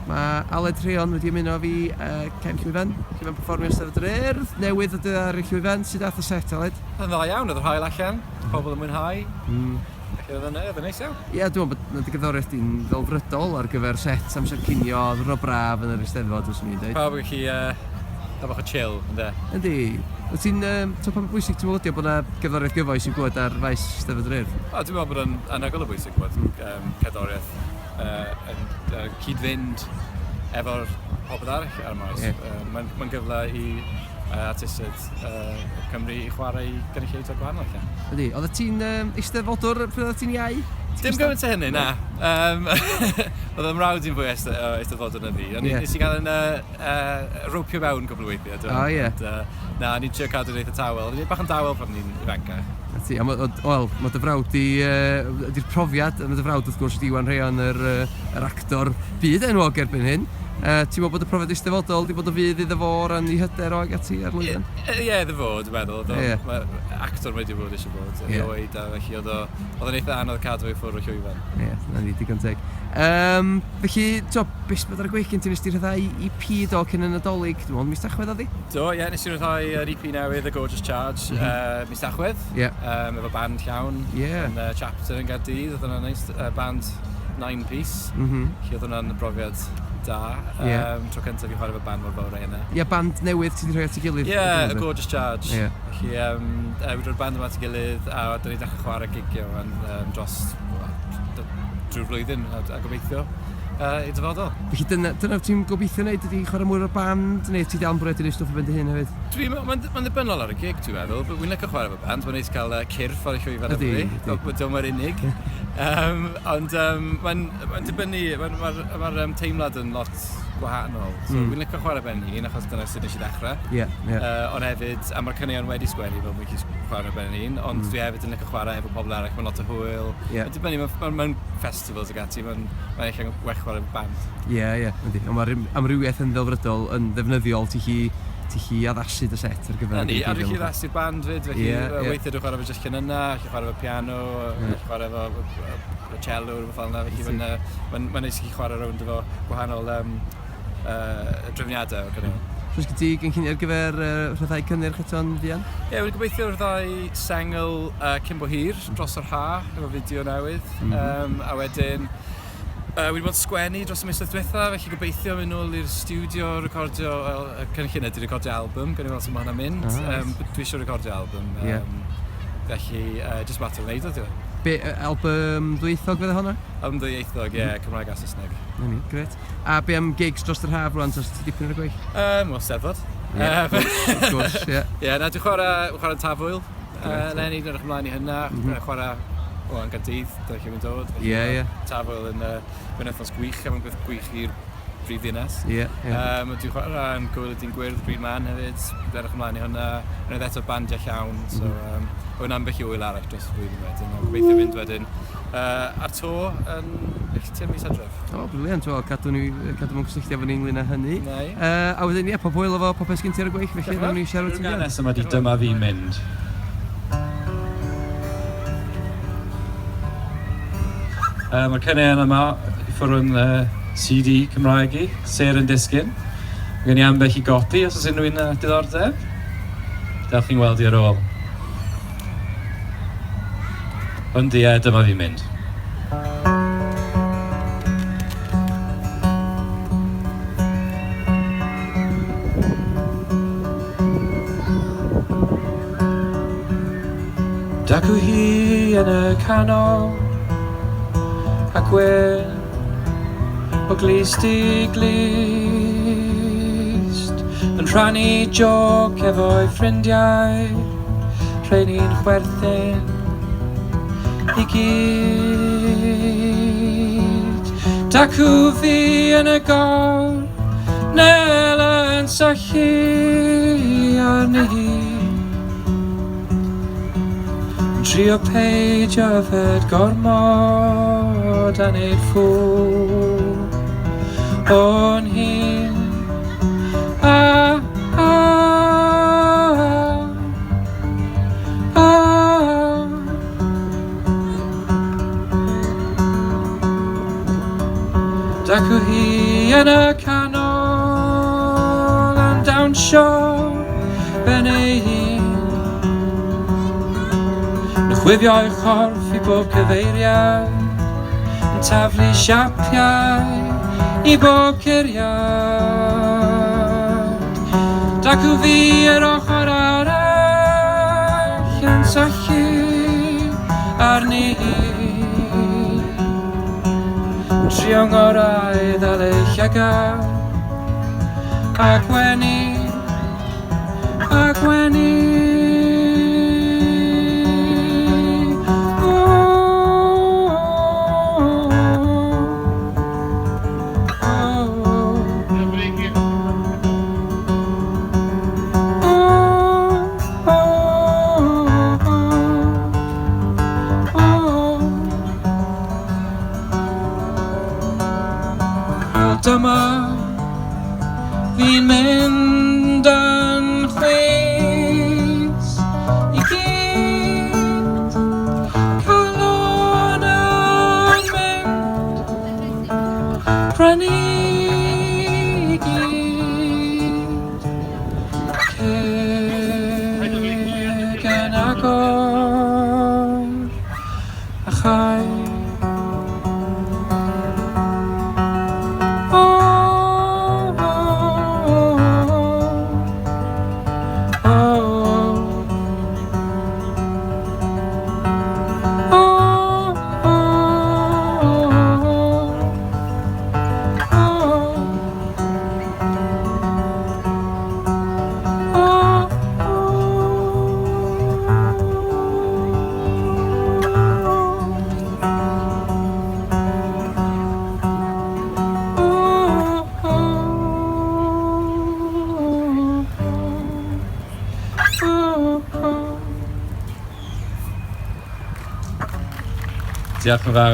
Mae Aled Rheon wedi ymuno â fi uh, cefn llwyfan, llwyfan perfformio Eisteddfod yr Urdd, newydd o ar y llwyfan. Sut ath y set, Aled? Yn dda iawn, oedd yr haul allan, pobl yn mwynhau. Felly oedd yn, oedd yn neis iawn. Ie, yeah, dwi'n meddwl bod dy gerddoriaeth di'n ddelfrydol ar gyfer set amser cinio, ddwrnod braf yn yr Eisteddfod, fyswn i'n dweud. Pawb yn gallu cael bach o chill, ynde? Yndi. Wyt ti'n, um, ti'n pa mor bwysig ti'n meddwl ydi o bod yna gerddoriaeth gyfoes i'w glywed ar faes Eisteddfod yr Urdd? O, dwi'n meddwl bod o'n anhygoel o bwysig bod cerddoriaeth yn cyd-fynd efo'r popeth arall ar y maes. Yeah. Mae'n ma gyfle i artistiaid Cymru i chwarae i gynulleidfa gwahanol. Lle. Ydy. Oeddet ti'n eisteddfodwr pryd oeddet ti'n iau? Dim gymaint o hynny, na. Oedd 'y mrawd i'n fwy eisteddfodwr na fi. O'n yeah. Nes i gael yn ropio mewn cwbl o weithiau. O, ie. Na, o'n i'n trio cadw'n eitha tawel. O'n i'n bach yn dawel pan o'n i'n ifancach. Na ti, a wel, mae dy frawd di, di'r profiad, mae dy frawd wrth gwrs ydi Iwan Rheon, yr, yr actor byd enwog erbyn hyn. Ti'n meddwl bod y profiad eisteddfodol wedi bod o fudd iddo fo o ran ei hyder o ag ati ar lwyfan? Ie, iddo fo, dwi'n meddwl. Ie. Mae actor mae wedi bod eisiau bod erioed, a felly oedd o'n eitha anodd cadw i ffwrdd o llwyfan. Ie, na ni, digon teg. Um, felly, to, beth sy'n bod ar y gweill gen ti? Nes ti rhyddhau EP do cyn y Nadolig, dwi'n meddwl, mis Tachwedd oedd hi? Do, ie, nes i ryddhau yr EP newydd, The Gorgeous Charge, mis Tachwedd. Ie. Efo band llawn. Ie. Yn Chapter yn Gaerdydd, oedd hwnna'n neis, band nine piece. Felly oedd hwnna'n brofiad da. Ie. Tro cyntaf i chwarae efo band mor fawr â hynna. Ie, band newydd ti 'di rhoi at ei gilydd. Ie, The Gorgeous Charge. Ie. Felly, wedi rhoi'r band yma at ei gilydd, a da ni'n dechrau chwarae gigio wan, dros, drwy'r flwyddyn, a gobeithio i dyfodol. Felly dyna, dyna ti'n gobeithio wneud, ydy chwarae mwy o'r band, neu ti dal yn bwriadu wneud stwff o ben dy hun hefyd? Dwi'n, mae'n ma ddibynnol ar y gig, dwi'n meddwl. Wy'n licio chwarae efo band, mae'n neis cael cyrff ar y llwyfan efo fi. Ydy. Dwi'n mor unig. Ond mae'n ma dibynnu, mae'r ma, ma, ma teimlad yn lot gwahanol. So wy'n licio chwarae ben hun, achos dyna sut nes i ddechrau. Ie, ie. Ond hefyd, a mae'r caneuon wedi sgwennu fel fi'n gallu chwarae ben hun, ond dwi hefyd yn licio chwarae efo pobl eraill, mae'n lot o hwyl. Ie. Mae'n dibynnu, mae'n ma, ma festivals ag ati, mae'n ma ella well chwarae efo band. Ie, ie, yndi. Ond mae'r amrywiaeth yn ddelfrydol, yn ddefnyddiol, ti chi, ti chi addasu dy set ar gyfer... Na ni, a dwi'n gallu addasu'r band fyd, felly Ie, ie. weithiau dwi'n chwarae efo jyst llinynnau, gallu chwarae efo piano, gallu chwarae efo cello, rhywbeth fel yna, felly mae'n ma, ma neis i chi chwarae rownd efo gwahanol drefniadau o'r caneuon. So oes gen ti gynlluniau ar gyfer rhyddhau cynnyrch eto'n fuan? Ie, yeah, wedi gobeithio rhyddhau sengl cyn bo hir dros yr ha, efo fideo newydd. A wedyn, wedi bod yn sgwennu dros y misoedd diwetha, felly gobeithio mynd nôl i'r stiwdio, recordio, wel, y cynllun ydy recordio album, gawn ni weld sut mae hwnna'n mynd. Dwi eisiau recordio album. Felly, jyst mater o wneud o, diolch. Be, album ddwyieithog fydde hwnna? Album ddwyieithog, ie, Cymraeg a Saesneg. Na ni, grêt. A be am gigs dros yr haf rwan, os ti dipyn ar y gweill? Wel, Steddfod. Ie, wrth gwrs, ie. Ie, na, dwi'n chwarae Tafwyl. Eleni, dwi'n edrych ymlaen i hynna. Chwarae, o, yn Gaerdydd, dyna lle fi'n dod. Ie, ie. Tafwyl yn benwythnos gwych, a mae'n beth gwych i'r brif ddinas. Ie, ie. Dwi'n chwarae yn Gŵyl y Dyn Gwyrdd, Green Man hefyd. Dwi'n edrych ymlaen i hwnna. Yn eto bandiau llawn, so hwnna'n ambell i ŵyl arall dros y flwyddyn wedyn. A gobeithio fynd wedyn ar to yn tua mis Hydref. O, brilliant. Wel, cadw ni, cadw mewn cysylltiad efo ni ynglyn â hynny. Nai. A wedyn, ie, pob hwyl efo popeth sgyn ti ar y gweill, felly nawn ni siarad ti'n Yr nesaf yma di Dyma Fi'n Mynd. Mae'r caneuon yma i ffwrdd yn CD Cymraeg i, Sêr yn Disgyn. Mae gen i ambell i gopi os oes unrhyw un â diddordeb. Dewch i'n weld i ar ôl. Ond ie, dyma fi'n mynd. Dacw hi yn y canol a gwyn o glust i glust yn rhannu joc efo'i ffrindiau rheini'n chwerthin i gyd. Dacw fi yn y gornel yn syllu arni hi. Yn trio peidio yfed gormod a neud ffŵl o'n hun. A, a, a, a. Dacw hi yn y canol yn dawnsio ben ei hun, yn chwifio'i chorff i bob cyfeiriad, yn taflu siapiau i bob curiad. Dacw fi yr ochr arall yn syllu arni hi, yn trio ngorau i ddal ei llygad a gwenu, a gwenu. O, o, o, o, o, o. Wel, dyma fi'n mynd yn chwys i gyd, calon yn mynd bron i gyd, ceg yn agor a chau. O, o, o, o, o, o, o, o, o. Diolch yn fawr.